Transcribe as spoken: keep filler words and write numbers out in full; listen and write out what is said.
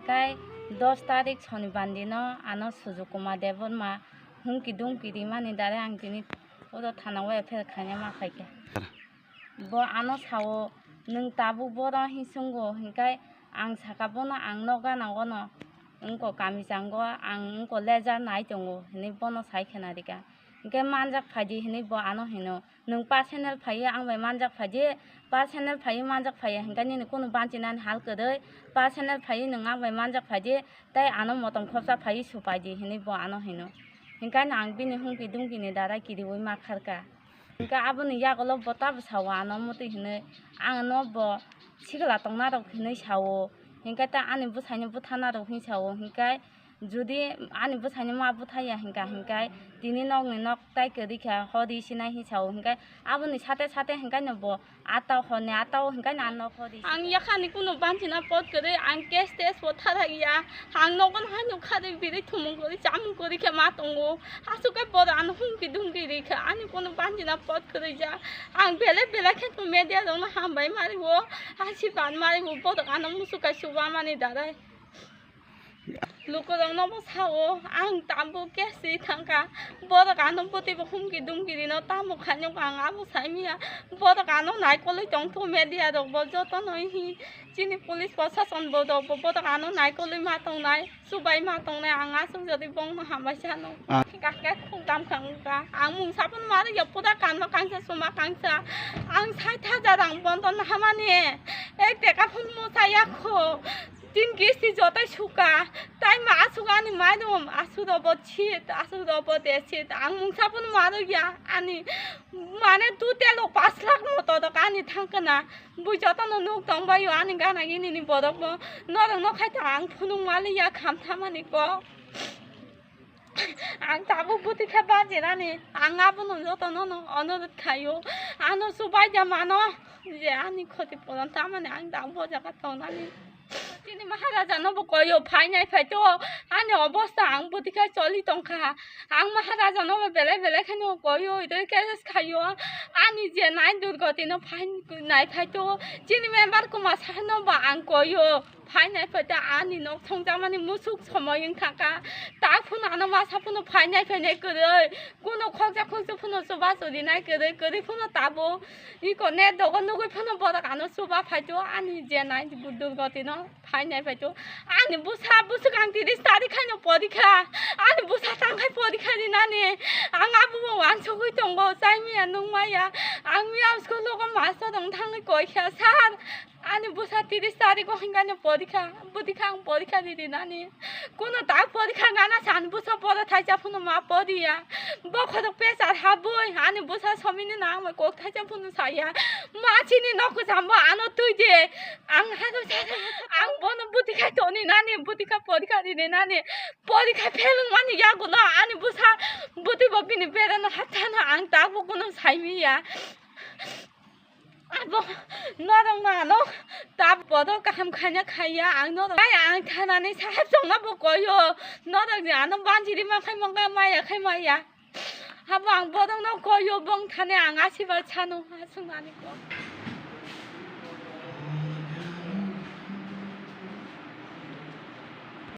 Kai dos tarik Sonibar dino ano Sujuk Kumar Debbarma humki dumki rimani dare ang tini oro thana o F I R khaina ma khaikha. Bo ano sao, "Nwng tabuk boro hinsungo," hinkai ang saka, "Bono ang nok gana ono wngko kamijango, ang wngko lejar nai tongo," hinwi bono sai khena rika. Hinkhe, "Manjak phaidi," hinwi bo ano hino. "Nwng personal phaiwi ang bai manjak phaidi, personal phaiwi manjak phaiya hinkhe nini kunu banchinani hal kwrwi, personal phaiwi nwng ang bai manjak phaidi, tei ano motom khorsa phaiwi supaidi," hinwi bo ano hino. Hinkhe ang bini humki dumkini dara kiriwi ma kharkha. Hinkhe aboni yagulo bo tabo sao ano muti hinwi, "Ang no bo sikla tongnarok hinwi sao, hinkhe ta ani bwsaino buthanarok hinwi sao, hinkhe jodi ani bwsaino ma buthaiya hinka hinkai tini nokni nok tai kwrwi kha hodi sinai hinwi sao, hinkai aboni sate sate hinkaino bo atao honni atao hinkaino ano hodi." Ang yakhani kuno banchina pot kwrwi, ang case test bo tharakya, ang nogon haino kharwi birwi thumung kwrwi chamung kwrwi khe ma tongo, aswk khe bodo ano humki dumki rikha, ani kuno banchina pot kwrwi ja, ang belai belai khe media rokno hambai mari o, asirwad mari o, bodo ano muchuk kai chuba mani darai. Lukurokno bo sao, ang tabuk kesi thangkha. Borok ano bwtwi bo humki dumki rino tamo khainok ang abo saimanya. Borok ano naikolwi tongtho media rok bo jotono hi chini police prosason bo rok bo borok ano naikolwi ma tongnai, chubai ma tongnai, ang aswk jodi bongno hambai sano. Ah. Kake khungtam khangkha. Ang mungsa phano ma rwya pura kanma kangsa suma kangsa. Ang sait hajar rang bonton hamani. Ek teka phano mo saya kho. Tin kisti jotai suka, tai ma asuk ani mai dum, asuk robo chit, asuk robo de chit, ang mungsa phano ma rwya, ani mane tu telo pas lakh moto dok ani thangkana, bui jotono nuk tong baio ani gana gini ni borok bo, norok no khai ta ang phunuk ma liya kham thamani ko. Ang tabuk bwtwi khe bajirani, ang abono jotono no onurot khaio, ano chubaija mano je ani khoti puron tamani ang da bo jaga tongnani. Chini Maharaja no bo koio, phainai phaito ani obosta ang bwtwi khe choli tongkha, ang Maharaja no bo belai belai kheno koio, idoi khe khaio, ani je nai durgoti no phainai phaito, chini member Kumar Saha no bo ang koio. Phainai phaita ani nok thongjakmani musuk somoi wngkha kha. Tak phano ano masa phano phainai phainai kwrwi. Kuno khokjak khokjak phano chuba churinai kwrwi, kwrwi phano tabuk. Iko net dogo nugwi phano borok ano chuba phaito ani jenai durgoti no phainai phaito. Ani bwsa bwswk ang tiris tarik haino porikha. Ani bwsa tangkhai porikha rinani. Ang abobo wansugwi tongo, chai maya nung maya. Ang miyam school logo master rok thangwi koikha, "Sir, ani bwsa tiris tarik o hinkhano porikha, bwtwi kha ang porikha ri rinani. Kuno tak porikha gana san bwsa poro thaisa phano ma poriya. Bokhorok pesar habwi ani bwsa somini nang bai kok thaisa phano saya. Ma chini nok kwcham bo ano twi de. Ang hano sa ang bono bwtwi kha toni nani, bwtwi kha porikha ri rinani. Porikha fail wngmani yagulo ani bwsa bwtwi bo bini berano hathana ang tak bo kuno saimiya." Abo norok no ano ta bodo kaham khaina khaiya ang norok. Ai ang thanani sahab chongna bo koyo. Norok ni ano banjiri ma khai mangka maya khai maya. Abo ang bodo no koyo bong thane ang asibar chano asung ani ko.